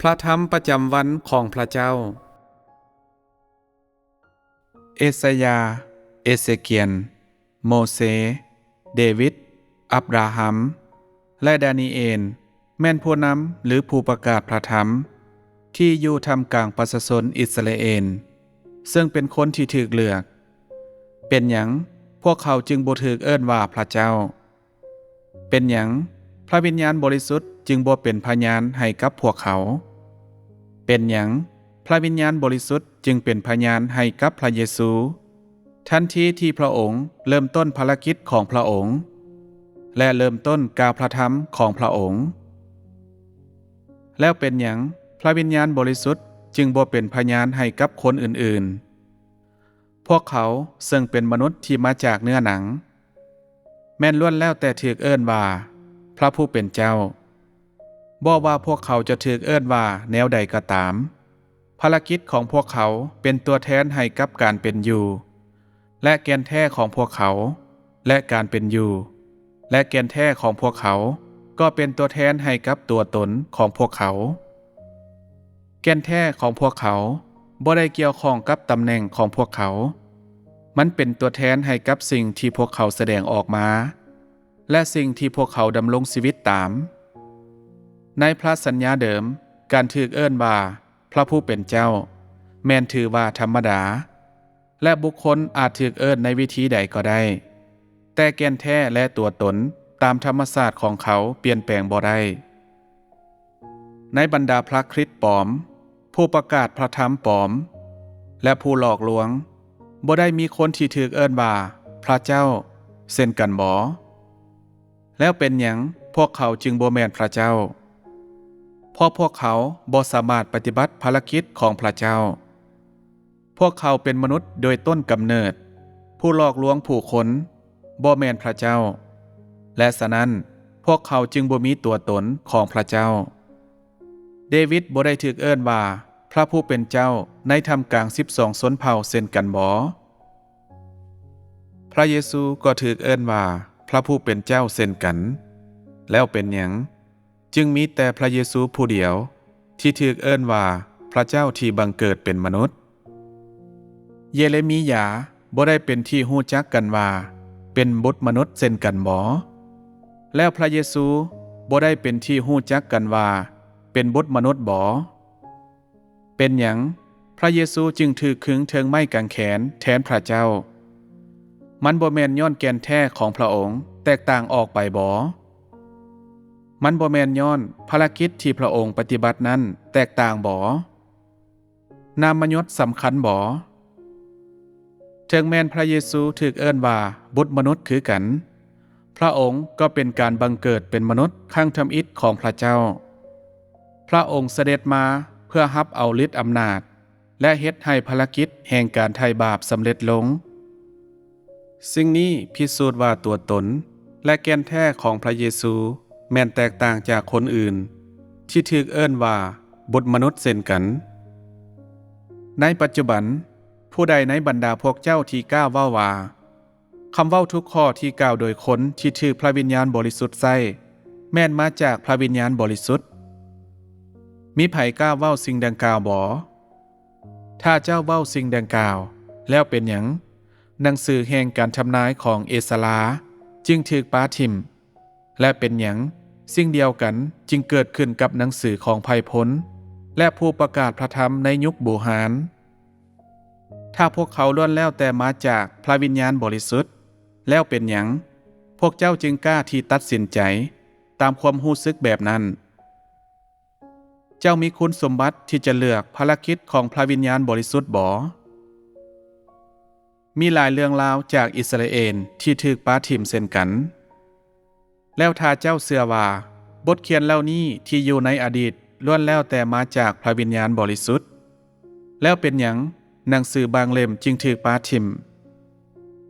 ພະທຳປະຈຳວັນຂອງພະເຈົ້າ. ເອສາຍາ, ເອເສກຽນ, ໂມເຊ, ເດວິດ, ອັບຣາຮຳ ແລະ ດານີເອນ ແມ່ນຜູ້ນຳ ຫຼື ຜູ້ປະກາດພະທຳ ທີ່ຢູ່ທ່າມກາງປະຊາຊົນອິດສະຣາເອນ ເຊິ່ງເປັນຄົນທີ່ຖືກເລືອກ. ເປັນຫຍັງພວກເຂົາຈຶ່ງບໍ່ຖືກເອີ້ນວ່າພະເຈົ້າ? ເປັນຫຍັງພະວິນຍານບໍລິສຸດຈຶ່ງບໍ່ເປັນພະຍານໃຫ້ກັບພວກເຂົາ? ເປັນຫຍັງພະວິນຍານບໍລິສຸດຈຶ່ງເປັນພະຍານໃຫ້ກັບພະເຢຊູ ທັນທີທີ່ພະອົງເລີ່ມຕົ້ນພາລະກິດຂອງພະອົງ ແລະ ເລີ່ມຕົ້ນກ່າວພະທຳຂອງພະອົງ? ແລ້ວເປັນຫຍັງພະວິນຍານບໍລິສຸດຈຶ່ງບໍ່ເປັນພະຍານໃຫ້ກັບຄົນອື່ນໆ? ພວກເຂົາເຊິ່ງເປັນມະນຸດທີ່ມາຈາກເນື້ອໜັງ ແມ່ນລ້ວນແລ້ວແຕ່ຖືກເອີ້ນວ່າພະຜູ້ເປັນເຈົ້າ. ບໍ່ວ່າພວກເຂົາຈະຖືກເອີ້ນວ່າແນວໃດກໍຕາມ, ພາລະກິດຂອງພວກເຂົາເປັນຕົວແທນໃຫ້ກັບການເປັນຢູ່ ແລະ ແກ່ນແທ້ຂອງພວກເຂົາ ແລະ ການເປັນຢູ່ ແລະ ແກ່ນແທ້ຂອງພວກເຂົາກໍເປັນຕົວແທນໃຫ້ກັບຕົວຕົນຂອງພວກເຂົາ. ແກ່ນແທ້ຂອງພວກເຂົາບໍ່ໄດ້ກ່ຽວຂ້ອງກັບຕຳແໜ່ງຂອງພວກເຂົາ. ມັນເປັນຕົວແທນໃຫ້ກັບສິ່ງທີ່ພວກເຂົາສະແດງອອກມາ ແລະ ສິ່ງທີ່ພວກເຂົາດຳລົງຊີວິດຕາມ. ໃນພະສັນຍາເດີມ, ການຖືກເອີ້ນວ່າພະຜູ້ເປັນເຈົ້າ ແມ່ນຖືວ່າທຳມະດາ ແລະ ບຸກຄົນອາດຖືກເອີ້ນໃນວິທີໃດກໍໄດ້, ແຕ່ແກ່ນແທ້ ແລະ ຕົວຕົນຕາມທຳມະຊາດຂອງເຂົາປ່ຽນແປງບໍ່ໄດ້. ໃນບັນດາພະຄຣິດປອມ, ຜູ້ປະກາດພະທຳປອມ ແລະ ຜູ້ຫຼອກລວງ, ບໍ່ໄດ້ມີຄົນທີ່ຖືກເອີ້ນວ່າພະເຈົ້າເຊັ່ນກັນບໍ? ແລ້ວເປັນຫຍັງພວກເຂົາຈຶ່ງບໍ່ແມ່ນພະເຈົ້າ? ເພາະພວກເຂົາບໍ່ສາມາດປະຕິບັດພາລະກິດຂອງພະເຈົ້າ. ພວກເຂົາເປັນມະນຸດໂດຍຕົ້ນກຳເນີດ, ຜູ້ຫຼອກລວງຜູ້ຄົນ, ບໍ່ແມ່ນພະເຈົ້າ, ແລະ ສະນັ້ນ, ພວກເຂົາຈຶ່ງບໍ່ມີຕົວຕົນຂອງພະເຈົ້າ. ເດວິດບໍ່ໄດ້ຖືກເອີ້ນວ່າພະຜູ້ເປັນເຈົ້າໃນທ່າມກາງສິບສອງຊົນເຜົ່າເຊັ່ນກັນບໍ? ພະເຢຊູກໍຖືກເອີ້ນວ່າພະຜູ້ເປັນເຈົ້າເຊັ່ນກັນ. ແລ້ວເປັນຫຍັງຈຶ່ງມີແຕ່ພະເຢຊູຜູ້ດຽວທີ່ຖືກເອີ້ນວ່າພະເຈົ້າທີ່ບັງເກີດເປັນມະນຸດ? ເຢເຣມີຢາບໍ່ໄດ້ເປັນທີ່ຮູ້ຈັກກັນວ່າເປັນບຸດມະນຸດເຊັ່ນກັນບໍ? ແລ້ວພະເຢຊູບໍ່ໄດ້ເປັນທີ່ຮູ້ຈັກກັນວ່າເປັນບຸດມະນຸດບໍ? ເປັນຫຍັງພະເຢຊູຈຶ່ງຖືກຂຶງເທິງໄມ້ກາງແຂນແທນພະເຈົ້າ? ມັນບໍ່ແມ່ນຍ້ອນແກ່ນແທ້ຂອງພະອົງແຕກຕ່າງອອກໄປບໍ? ມັນບໍ່ແມ່ນຍ້ອນພາລະກິດທີ່ພະອົງປະຕິບັດນັ້ນແຕກຕ່າງບໍ? ນາມມະຍົດສຳຄັນບໍ? ເຖິງແມ່ນພະເຢຊູຖືກເອີ້ນວ່າບຸດມະນຸດຄືກັນ, ພະອົງກໍເປັນການບັງເກີດເປັນມະນຸດຄັ້ງທຳອິດຂອງພະເຈົ້າ. ພະອົງສະເດັດມາເພື່ອຮັບເອົາລິດອຳນາດ ແລະ ເຮັດໃຫ້ພາລະກິດແຫ່ງການໄຖ່ບາບສຳເລັດລົງ. ສິ່ງນີ້ພິສູດວ່າຕົວຕົນ ແລະ ແກ່ນແທ້ຂອງພະເຢຊູແມ່ນແຕກຕ່າງຈາກຄົນອື່ນທີ່ຖືກເອີ້ນວ່າບຸດມະນຸດເຊັ່ນກັນ. ໃນປັດຈຸບັນ, ຜູ້ໃດໃນບັນດາພວກເຈົ້າທີ່ກ້າເວົ້າວ່າ ຄຳເວົ້າທຸກຂໍ້ທີ່ກ່າວໂດຍຄົນທີ່ຖືກພະວິນຍານບໍລິສຸດໃຊ້ ແມ່ນມາຈາກພະວິນຍານບໍລິສຸດ? ມີໃຜກ້າເວົ້າສິ່ງດັ່ງກ່າວບໍ? ຖ້າເຈົ້າເວົ້າສິ່ງດັ່ງກ່າວ, ແລ້ວເປັນຫຍັງໜັງສືແຫ່ງການທຳນາຍຂອງເອສາລາຈຶ່ງຖືກປາຖິ້ມ? ແລະ ເປັນຫຍັງສິ່ງດຽວກັນຈຶ່ງເກີດຂຶ້ນກັບໜັງສືຂອງໄພພົນ ແລະ ຜູ້ປະກາດພະທຳໃນຍຸກບູຮານ? ຖ້າພວກເຂົາລ້ວນແລ້ວແຕ່ມາຈາກພະວິນຍານບໍລິສຸດ, ແລ້ວເປັນຫຍັງພວກເຈົ້າຈຶ່ງກ້າທີ່ຕັດສິນໃຈຕາມຄວາມຮູ້ສຶກແບບນັ້ນ? ເຈົ້າມີຄຸນສົມບັດທີ່ຈະເລືອກພາລະກິດຂອງພະວິນຍານບໍລິສຸດບໍ? ມີຫຼາຍເລື່ອງລາວຈາກອິດສະຣາເອນທີ່ຖືກປາຖິ້ມເຊັ່ນກັນ. ແລ້ວຖ້າເຈົ້າເຊື່ອວ່າບົດຂຽນເຫຼົ່ານີ້ທີ່ຢູ່ໃນອະດີດລ້ວນແລ້ວແຕ່ມາຈາກພະວິນຍານບໍລິສຸດ, ແລ້ວເປັນຫຍັງໜັງສືບາງເຫຼັ້ມຈຶ່ງຖືກປາຖິ້ມ?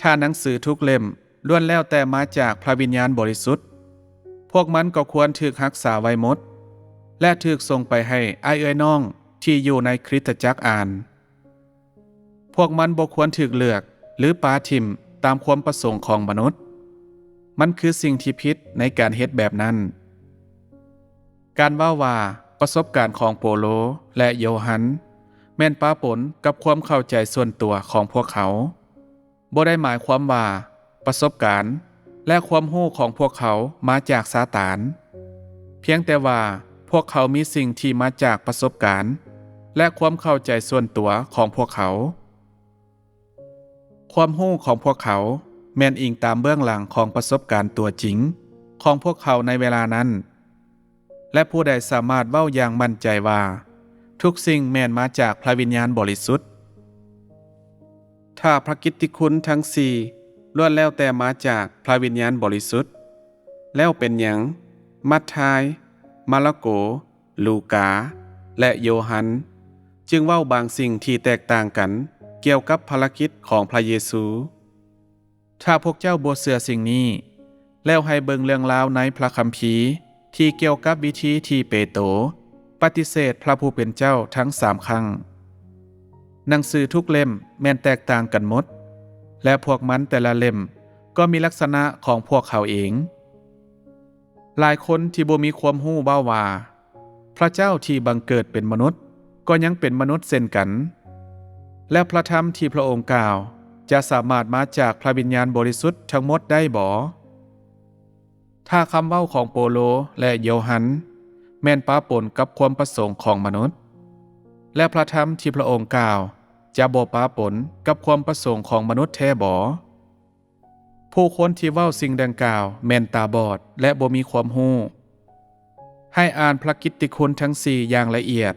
ຖ້າໜັງສືທຸກເຫຼັ້ມລ້ວນແລ້ວແຕ່ມາຈາກພະວິນຍານບໍລິສຸດ, ພວກມັນກໍຄວນຖືກຮັກສາໄວ້ໝົດ ແລະ ຖືກສົ່ງໄປໃຫ້ອ້າຍເອື້ອຍນ້ອງທີ່ຢູ່ໃນຄຣິສຕະຈັກອ່ານ. ພວກມັນບໍ່ຄວນຖືກເລືອກ ຫຼື ປາຖິ້ມຕາມຄວາມປະສົງຂອງມະນຸດ. ມັນຄືສິ່ງທີ່ຜິດໃນການເຮັດແບບນັ້ນ. ການເວົ້າວ່າ ປະສົບການຂອງໂປໂລ ແລະ ໂຢຮັນ ແມ່ນປະປົນກັບຄວາມເຂົ້າໃຈສ່ວນຕົວຂອງພວກເຂົາ. ບໍ່ໄດ້ໝາຍຄວາມວ່າປະສົບການ ແລະ ຄວາມຮູ້ຂອງພວກເຂົາມາຈາກຊາຕານ, ພຽງແຕ່ວ່າພວກເຂົາມີສິ່ງທີ່ມາຈາກປະສົບການ ແລະ ຄວາມເຂົ້າໃຈສ່ວນຕົວຂອງພວກເຂົາ. ຄວາມຮູ້ຂອງພວກເຂົາແມ່ນອີງຕາມເບື້ອງຫຼັງຂອງປະສົບການຕົວຈິງຂອງພວກເຂົາໃນເວລານັ້ນ, ແລະ ຜູ້ໃດສາມາດເວົ້າຢ່າງໝັ້ນໃຈວ່າທຸກສິ່ງແມ່ນມາຈາກພະວິນຍານບໍລິສຸດ? ຖ້າພະກິດຕິຄຸນທັງສີ່ລ້ວນແລ້ວແຕ່ມາຈາກພະວິນຍານບໍລິສຸດ, ແລ້ວເປັນຫຍັງ ມັດທາຍ, ມາລະໂກ, ລູກາ ແລະ ໂຢຮັນ ຈຶ່ງເວົ້າບາງສິ່ງທີ່ແຕກຕ່າງກັນກ່ຽວກັບພາລະກິດຂອງພະເຢຊູ? ຖ້າພວກເຈົ້າບໍ່ເຊື່ອສິ່ງນີ້, ແລ້ວໃຫ້ເບິ່ງເລື່ອງລາວໃນພະຄຳພີທີ່ກ່ຽວກັບວິທີທີ່ເປໂຕປະຕິເສດພະຜູ້ເປັນເຈົ້າທັງສາມຄັ້ງ. ໜັງສືທຸກເຫຼັ້ມແມ່ນແຕກຕ່າງກັນໝົດ, ແລະ ພວກມັນແຕ່ລະເຫຼັ້ມກໍມີລັກສະນະຂອງພວກເຂົາເອງ. ຫຼາຍຄົນທີ່ບໍ່ມີຄວາມຮູ້ເວົ້າວ່າ, ພະເຈົ້າທີ່ບັງເກີດເປັນມະນຸດກໍຍັງເປັນມະນຸດເຊັ່ນກັນ, ແລະ ພະທຳທີ່ພະອົງກ່າວຈະສາມາດມາຈາກພະວິນຍານບໍລິສຸດທັງໝົດໄດ້ບໍ? ຖ້າຄຳເວົ້າຂອງໂປໂລ ແລະ ໂຢຮັນແມ່ນປະປົນກັບຄວາມປະສົງຂອງມະນຸດ, ແລະ ພະທຳທີ່ພະອົງກ່າວຈະບໍ່ປະປົນກັບຄວາມປະສົງຂອງມະນຸດແທ້ບໍ? ຜູ້ຄົນທີ່ເວົ້າສິ່ງດັ່ງກ່າວແມ່ນຕາບອດ ແລະ ບໍ່ມີຄວາມຮູ້. ໃຫ້ອ່ານພະກິດຕິຄຸນທັງສີ່ຢ່າງລະອຽດ.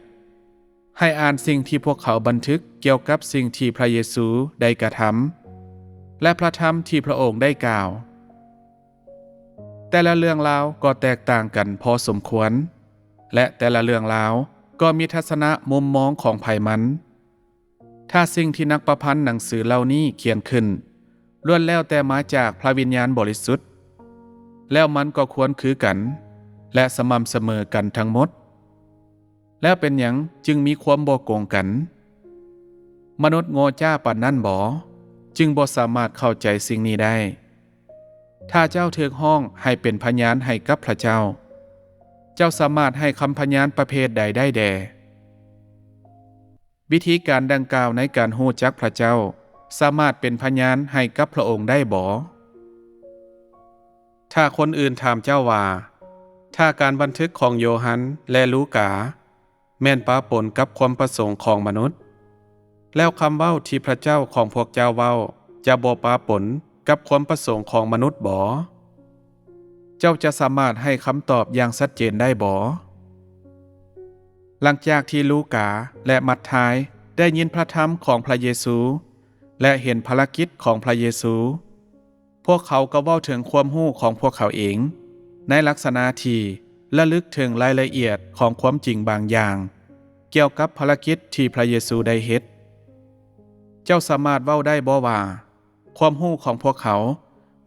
ໃຫ້ອ່ານສິ່ງທີ່ພວກເຂົາບັນທຶກກ່ຽວກັບສິ່ງທີ່ພະເຢຊູໄດ້ກະທຳ ແລະ ພະທຳທີ່ພະອົງໄດ້ກ່າວ. ແຕ່ລະເລື່ອງລາວກໍແຕກຕ່າງກັນພໍສົມຄວນ, ແລະ ແຕ່ລະເລື່ອງລາວກໍມີທັດສະນະມຸມມອງຂອງໃຜມັນ. ຖ້າສິ່ງທີ່ນັກປະພັນໜັງສືເຫຼົ່ານີ້ຂຽນຂຶ້ນ ລ້ວນແລ້ວແຕ່ມາຈາກພະວິນຍານບໍລິສຸດ, ແລ້ວມັນກໍຄວນຄືກັນ ແລະ ສະໝ່ຳສະເໝີກັນທັງໝົດ. ແລ້ວເປັນຫຍັງຈຶ່ງມີຄວາມບໍ່ກົງກັນ? ມະນຸດໂງ່ຈ້າປານນັ້ນບໍ ຈຶ່ງບໍ່ສາມາດເຂົ້າໃຈສິ່ງນີ້ໄດ້? ຖ້າເຈົ້າຖືກຮ້ອງໃຫ້ເປັນພະຍານໃຫ້ກັບພະເຈົ້າ, ເຈົ້າສາມາດໃຫ້ຄຳພະຍານປະເພດໃດໄດ້ແດ່? ວິທີການດັ່ງກ່າວໃນການຮູ້ຈັກພະເຈົ້າສາມາດເປັນພະຍານໃຫ້ກັບພະອົງໄດ້ບໍ? ຖ້າຄົນອື່ນຖາມເຈົ້າວ່າ, ຖ້າການບັນທຶກຂອງໂຢຮັນ ແລະ ລູກາ ແມ່ນປະປົນກັບຄວາມປະສົງຂອງມະນຸດ, ແລ້ວຄຳເວົ້າທີ່ພະເຈົ້າຂອງພວກເຈົ້າເວົ້າຈະບໍ່ປະປົນກັບຄວາມປະສົງຂອງມະນຸດບໍ? ເຈົ້າຈະສາມາດໃຫ້ຄຳຕອບຢ່າງຊັດເຈນໄດ້ບໍ? ຫຼັງຈາກທີ່ລູກາ ແລະ ມັດທາຍໄດ້ຍິນພະທຳຂອງພະເຢຊູ ແລະ ເຫັນພາລະກິດຂອງພະເຢຊູ, ພວກເຂົາກໍເວົ້າເຖິງຄວາມຮູ້ຂອງພວກເຂົາເອງໃນລັກສະນະທີ່ລະລຶກເຖິງລາຍລະອຽດຂອງຄວາມຈິງບາງຢ່າງກ່ຽວກັບພາລະກິດທີ່ພະເຢຊູໄດ້ເຮັດ. ເຈົ້າສາມາດເວົ້າໄດ້ບໍ່ວ່າ ຄວາມຮູ້ຂອງພວກເຂົາ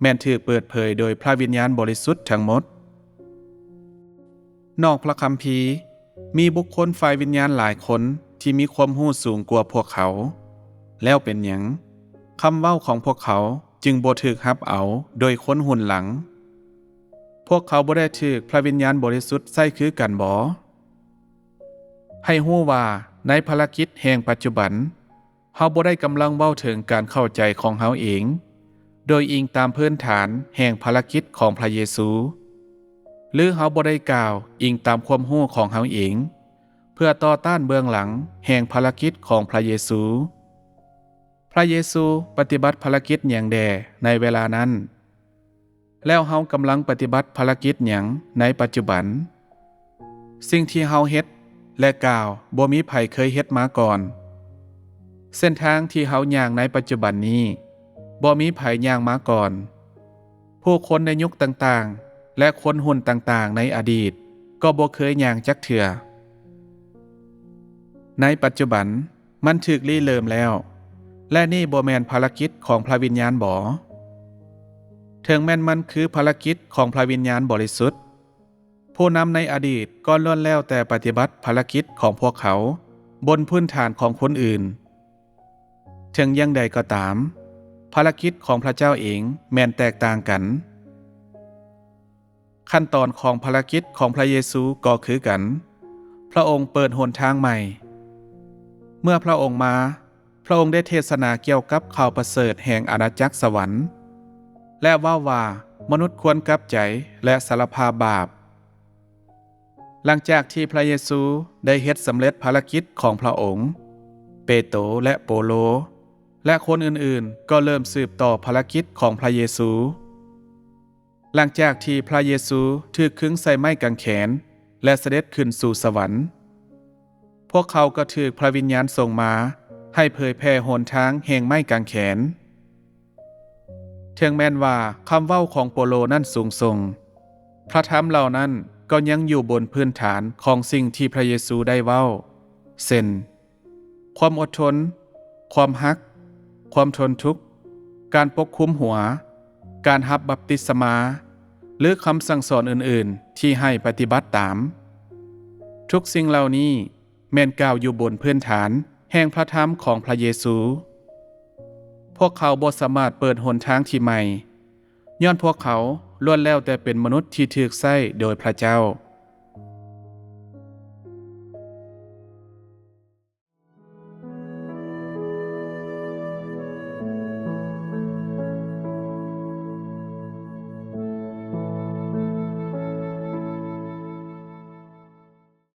ແມ່ນຖືກເປີດເຜີຍໂດຍພະວິນຍານບໍລິສຸດທັງໝົດ? ນອກພະຄຳພີ, ມີບຸກຄົນຝ່າຍວິນຍານຫຼາຍຄົນທີ່ມີຄວາມຮູ້ສູງກວ່າພວກເຂົາ. ແລ້ວເປັນຫຍັງຄຳເວົ້າຂອງພວກເຂົາຈຶ່ງບໍ່ຖືກຮັບເອົາໂດຍຄົນຮຸ່ນຫຼັງ? ພວກເຂົາບໍ່ໄດ້ຖືກພະວິນຍານບໍລິສຸດໃຊ້ຄືກັນບໍ? ໃຫ້ຮູ້ວ່າໃນພາລະກິດແຫ່ງປັດຈຸບັນ, ເຮົາບໍ່ໄດ້ກຳລັງເວົ້າເຖິງການເຂົ້າໃຈຂອງເຮົາເອງ ໂດຍອີງຕາມພື້ນຖານແຫ່ງພາລະກິດຂອງພະເຢຊູ, ຫຼື ເຮົາບໍ່ໄດ້ກ່າວອີງຕາມຄວາມຮູ້ຂອງເຮົາເອງ ເພື່ອຕໍ່ຕ້ານເບື້ອງຫຼັງແຫ່ງພາລະກິດຂອງພະເຢຊູ. ພະເຢຊູປະຕິບັດພາລະກິດຫຍັງແດ່ໃນເວລານັ້ນ? ແລ້ວເຮົາກຳລັງປະຕິບັດພາລະກິດຫຍັງໃນປັດຈຸບັນ? ສິ່ງທີ່ເຮົາເຮັດ ແລະ ກ່າວບໍ່ມີໃຜເຄີຍເຮັດມາກ່ອນ. ເສັ້ນທາງທີ່ເຮົາຍ່າງໃນປັດຈຸບັນນີ້ ບໍ່ມີໃຜຍ່າງມາກ່ອນ. ຜູ້ຄົນໃນຍຸກຕ່າງໆ ແລະ ຄົນຮຸ່ນຕ່າງໆໃນອະດີດກໍບໍ່ເຄີຍຍ່າງຈັກເທື່ອ. ໃນປັດຈຸບັນມັນຖືກລິເລີ່ມແລ້ວ, ແລະ ນີ້ບໍ່ແມ່ນພາລະກິດຂອງພະວິນຍານບໍ? ເຖິງແມ່ນມັນຄືພາລະກິດຂອງພະວິນຍານບໍລິສຸດ, ຜູ້ນຳໃນອະດີດກໍລ້ວນແລ້ວແຕ່ປະຕິບັດພາລະກິດຂອງພວກເຂົາບົນພື້ນຖານຂອງຄົນອື່ນ. ເຖິງຢ່າງໃດກໍຕາມ, ພາລະກິດຂອງພະເຈົ້າເອງແມ່ນແຕກຕ່າງກັນ. ຂັ້ນຕອນຂອງພາລະກິດຂອງພະເຢຊູກໍຄືກັນ. ພ ພະອົງເປີດຫົນທາງໃໝ່. ເມື່ອພະອົງມາ, ພະອົງໄດ້ເທດສະໜາກ່ຽວກັບຂ່າວປະເສີດແຫ່ງອານາຈັກສະຫວັນ ແລະ ເວົ້າວ່າມະນຸດຄວນກັບໃຈ ແລະ ສາລະພາບບາບ. ຫຼັງຈາກທີ່ພະເຢຊູໄດ້ເຮັດສຳເລັດພາລະກິດຂອງພະອົງ, ເປໂຕ ແລະ ໂປໂລ ແລະ ຄົນອື່ນໆ ກໍເລີ່ມສືບຕໍ່ພາລະກິດຂອງພະເຢຊູ. ຫຼັງຈາກທີ່ພະເຢຊູຖືກຄຶງໃສ່ໄມ້ກາງແຂນ ແລະ ສະເດັດຂຶ້ນສູ່ສະຫວັນ, ພວກເຂົາກໍຖືກພະວິນຍານສົ່ງມາໃຫ້ເຜີຍແຜ່ຫົນທາງແຫ່ງໄມ້ກາງແຂນ. ເຖິງແມ່ນວ່າຄຳເວົ້າຂອງໂປໂລນັ້ນສູງສົ່ງ, ພະທຳເຫຼົ່ານັ້ນກໍຍັງຢູ່ບົນພື້ນຖານຂອງສິ່ງທີ່ພະເຢຊູໄດ້ເວົ້າ, ເຊັ່ນ ຄວາມອົດທົນ, ຄວາມຮັກ, ຄວາມທົນທຸກ, ການປົກຄຸມຫົວ, ການຮັບບັບຕິສະມາ ຫຼື ຄຳສັ່ງສອນອື່ນໆທີ່ໃຫ້ປະຕິບັດຕາມ. ທຸກສິ່ງເຫຼົ່ານີ້ແມ່ນກ່າວຢູ່ບົນພື້ນຖານແຫ່ງພະທຳຂອງພະເຢຊູ. ພວກເຂົາບໍ່ສາມາດເປີດຫົນທາງທີ່ໃໝ່, ຍ້ອນພວກເຂົາລ້ວນແລ້ວແຕ່ເປັນມະນຸດທີ່ຖືກໃຊ້ໂດຍພະເຈົ້າ